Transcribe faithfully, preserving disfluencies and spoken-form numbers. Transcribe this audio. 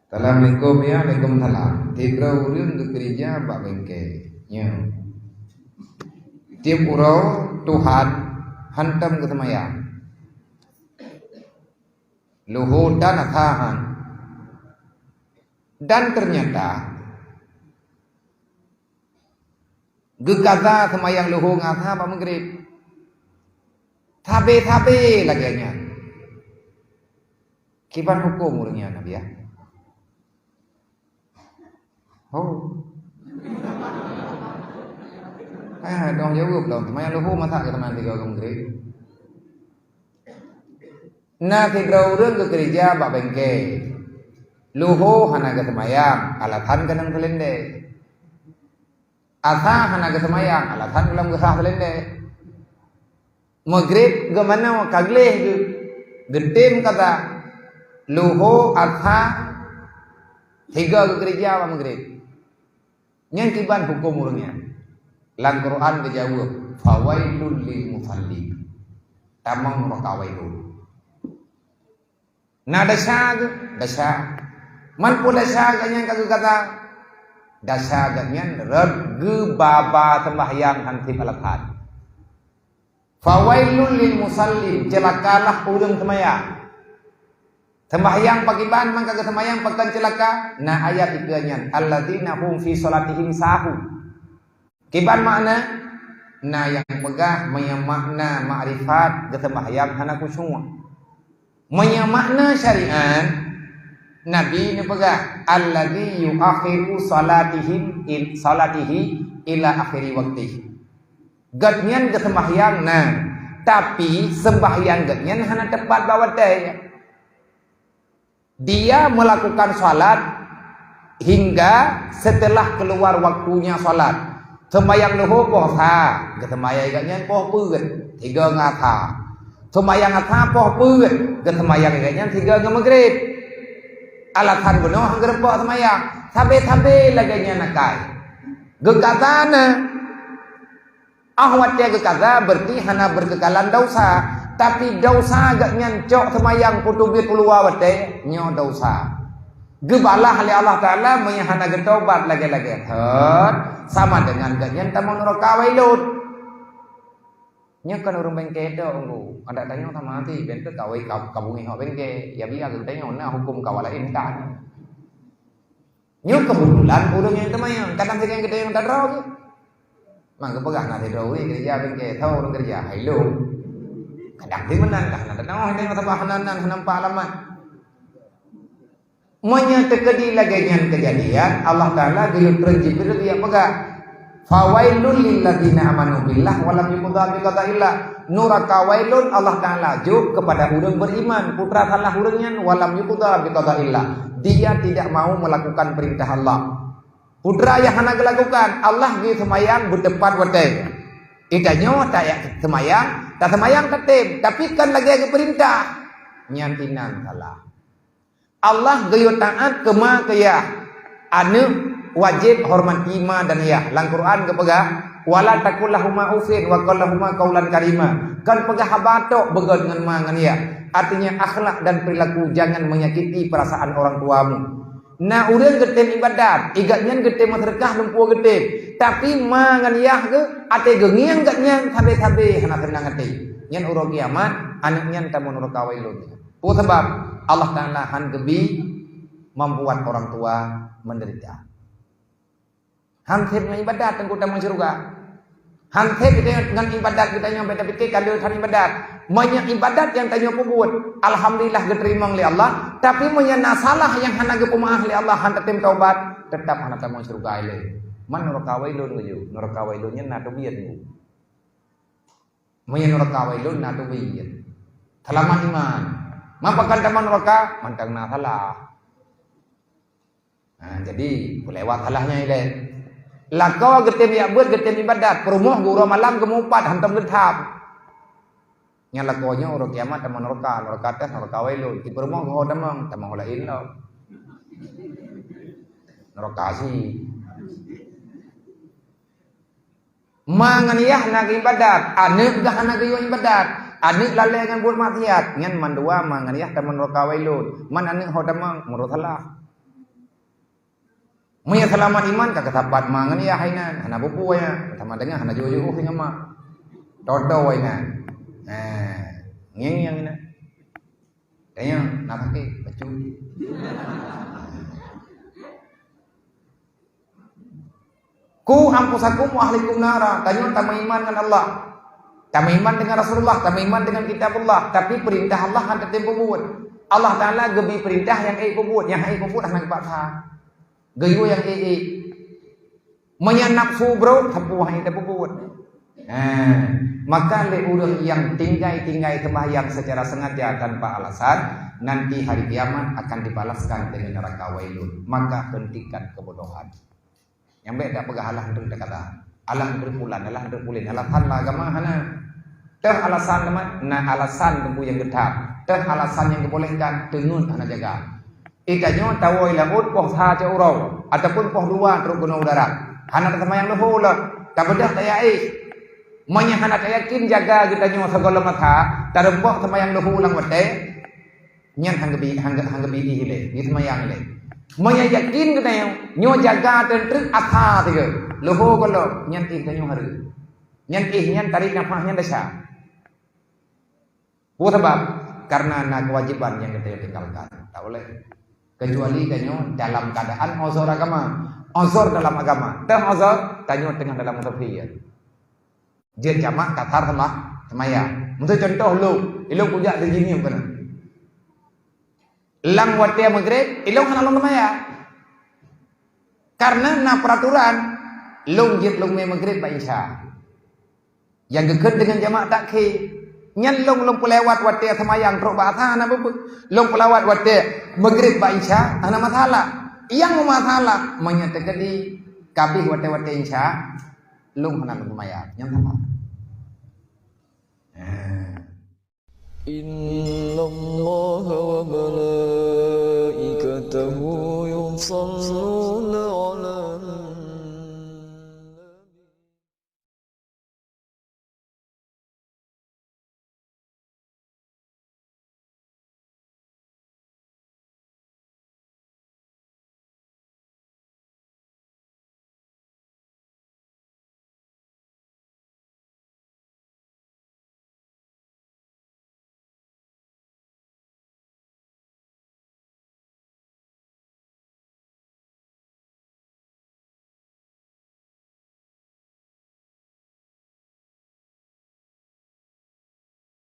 Assalamualaikum, ya, waalaikumsalam. Sidroe ureueng geukeurija bak bengke. Nyo. Tiep uroe Tuhan hantom geuseumayang. Luho dan asa han. Dan ternyata geukaza seumayang luho ngon asa bak Maghrib. Sabe-sabe lagèe nyan. Kiban huköm ureueng nyan, Nabi, ya? Ho. Eh, dong jaweueb lom. Seumayang luho masa geuteumanyang tiga waktu Maghrib. Na sidroe ureueng geukeurija bak bengke. Luho hana geuseumayang, alasan keunong seulendeh. Asa hana geuseumayang, alasan gohlom geusa seulendeh. Maghrib geumanoe ka gleh geuh, geutem kaza. Luho, asa, tiga geukeurija bak Maghrib. Nyan kiban huköm ureueng nyan. Lam Quran geujaweueb, "Fawailul lil musallin." Tamong nuraka wailun. Na desya geuh, desya. Man peue desya geuh nyan ka geukaza? Desya geuh nyan rot geubaba seumbahyang han sép alasan. "Fawailul lil musallin," ceulakalah ureueng seumayang. Seumayang pakiban, man ka geuseumayang pakon ceulaka? Na ayat dikeue nyan, "Alladzina hum fi shalatihim sahun." Kiban makna? Na nyang peugah meunyoe makna makrifat geuseumayang hana khusyuk. Meunyoe makna syariat, Nabi neupeugah, "Alladzi yuakhiru salatihim il-, salatihi ila akhiri waqtihi." Gobnyan geuseumbahyang na, tapi seumbahyang gobnyan hana teupat bak watèe. Dia melakukan salat hingga setelah keluar waktunya salat. Seumbahyang luho poh sa, geuseumbahyang gobnyan poh peuet, tiga ngon asa. Seumbahyang asa poh peuet, geuseumbahyang gobnyan tiga ngon Maghrib. Alasan bunoe han geureupok seumbahyang, sabe-sabe lagèe nyan akai. Geukaza na. Ah watèe geukaza, berarti hana beukeukalan desya. Tapi desya gobnyan cok seumayang putôh bit u luwa watèe, nyoe desya. Geubalah lé Allah Taala meunyoe hana geutobat lagèe-lagèe thon, sama deungon gobnyan tamong nuraka wailun. Nyoe kon ureueng bengke tok, Teungku. Adak tanyoe sama hati, ben teuh kawai ka-, kabungéh awak bengke. Ya, biar geutanyoe na huköm kawa laén kan. Nyoe keubeutulan ureueng nyang teumayang, kadang sajan geutanyoe tadroe geuh. Mang geupeugah na sidroe ureueng keureuja bengke, tho ureueng keureuja, hai lôn. Kadang di meunan dah na teunoh, hana sabab hana nan, hana nampak alamat. Meunyoe teukeudi lagèe nyan keujadian, Allah Taala geuyue treun Jibril geujak peugah, "Fawailul lilladzina amanu billah wa lam yuqda biqadaillah." Nuraka wailun Allah Taala jok kepada ureueng beriman, peue teuma salah ureueng nyan, "Wa lam yuqda biqadaillah." Dia tidak mau melakukan perintah Allah. Peue teuma nyang hana geulakukan, Allah geuyue seumayang beuteupat watèe. Geutanyoe tajak seumayang, taseumayang tatem, tapi kon lagèe geupeurintah. Nyan inan salah. Allah geuyue taát keu ma keu yah. Aneuk wajéb hormati ma dan yah. Lam Quran geupeugah, "Wala taqul lahuma uffin wa qul lahuma qaulan karima." Kon peugah haba tok beugöt ngon ma ngon yah. Artinya akhlak dan perilaku, jangan menyakiti perasaan orang tuamu. Na ureueng geutem ibadat, i gobnyan geutem meuseudeukah lumpue geutem, tapi ma ngon yah geuh até geungieng gobnyan sabe-sabe hana seunang até. Nyan uroe kiamat, aneuk nyan tamong nuraka wailun. Peue sabab? Allah Taala han geubi membuat orang tua menderita. Han sép ngon ibadat teungku tamong syeuruga. Han sép geutanyoe ngon ibadat geutanyoe, bèk tapike ka le that ibadat. Meunyoe ibadat nyang tanyoe peubuet, alhamdulillah geuteurimong lé Allah, tapi meunyoe na salah nyang hana geupeumaáh lé Allah, han tatem taubat, teutap hana tamong syeuruga ilèe. Man nuraka wailun geuyue, nuraka wailun nyan na teubiet geuyue. Meunyoe nuraka wailun na teubiet. Seulamat iman. Man pakon tamong nuraka? Mantong na salah. Ha, jadi, peulewat salah nyan ilèe. Lakoe geutem jak beuet, geutem ibadat, peurumoh geuh uroe malam geumupat, hantom geutham. Nyan lakoe nyoe uroe kiamat tamong nuraka, nuraka atas, nuraka wailun. Di peurumoh geuh ho tamong, tamong ho laén lom. Nuraka sie. Ma ngon yah na geuibadat, aneuk geuh hana geuyue ibadat, aneuk lalè ngon buet maksiat, nyan mandua ma ngon yah tamong nuraka wailun. Man aneuk ho tamong, meunurot salah. Meunyoe seulamat iman ka keusapat ma ngon yah inan, hana bubu ya, sama dengan hana jujur ngon ma. Toto inan. Nah, ngieng-ngieng inan. Tanya, nak sakit, bacut. Ku anfusakum wa ahlikum nara. Tanyoe tameuiman ngon Allah. Tameuiman dengan Rasulullah, tameuiman dengan Kitabullah, tapi peurintah Allah hana tatem peubuet. Allah Taala geubri peurintah nyang ék peubuet, nyang hana ék peubuet hana geupaksa. Geuyue nyang ék-ék. Meunyoe nafsu brok, sapeue hana tapeubuet. Ha, maka lé ureuëng nyang tinggai-tinggai seumbahyang secara sengaja tanpa alasan, nanti hari kiamat akan dibalaskan dengan neraka Wailun. Maka hentikan kebodohan. Nyang bék tapeugah alah nteuk takata, alah nteuk pulan, alah nteuk pulen, alasan lam agama hana. Teuh alasan teuma, na alasan teungku nyang geuthab. Teuh alasan nyang geubolehkan, teungeut hana jaga. Ih, tanyoe tawoe lam laôt poh sa cot uroe, ataupun poh dua trok keunoe udara. Hana taseumayang leuhô lom, tabeudôh tayak éh. Meunyoe hana tayakin jaga geutanyoe sigohlom masa, tareumpok seumayang leuhô lam watée, nyan han geubi, han geu-, han geubi éh ilée, geuseumayang ilée. Meunyoe yakin geutanyoe, nyoe jaga teunteuk asa sigoe, leuhô gohlom, nyan éh tanyoe hareuem. Nyan éh nyan tarék nafah nyan desya. Peue sabab? Karena na keuwajéban nyang geutanyoe tinggalkan. Tak boleh. Kecuali tanyoe dalam keadaan uzur agama. Uzur dalam agama. Teuh uzur, tanyoe teungoh dalam musafir. Jeuet jamak kasar sama semaya. Miseu contoh lôn, ilôn kujak di sini bukan. Lam watée Maghrib, ilôn hana lôn semaya. Karena na peraturan, lôn jeuet lôn mé Maghrib bak Isya. Nyang geukheun deungon jamak takhir. Nyan lôn, lôn peulewat watée seumayang trok bak Asa hana beubeuet. Lôn peulewat watée Maghrib bak Isya hana masalah. Nyang masalah meunyoe teukeudi kabéh watée-watée Isya, lôn hana lôn seumayang. Nyan sama. Innallaha wa malaikatahu yusalluna